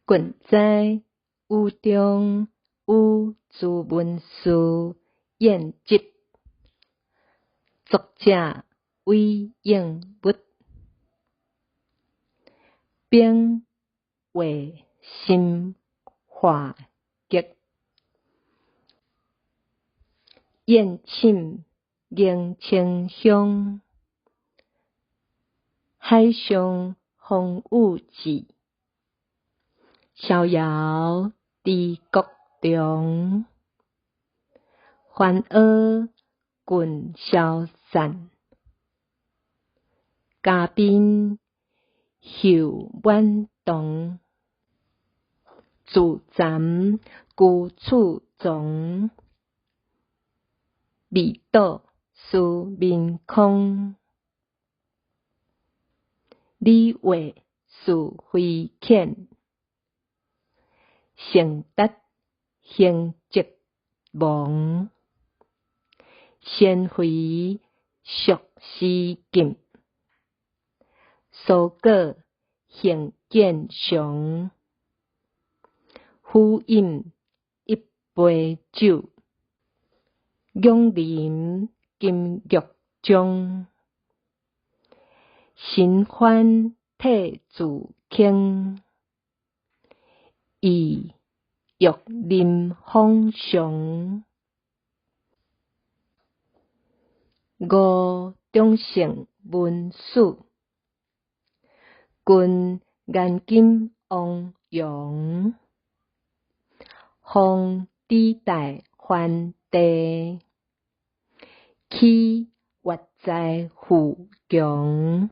郡哉雨中与朱文士宴集，作者韦应物。冰月心化极，宴寝凝清香。海上风雨志，逍遥知国中。凡阿郡消散，嘉宾秀满堂。自残居处藏，未倒思眠空。李卫事非遣，成达兴疾亡。仙回俗时禁，苏果行见常。虎饮一杯酒，仰临金玉章。神欢体自轻，意欲临风上。吴中圣文史，郡颜金王阳。方知大梵地，起月在富强。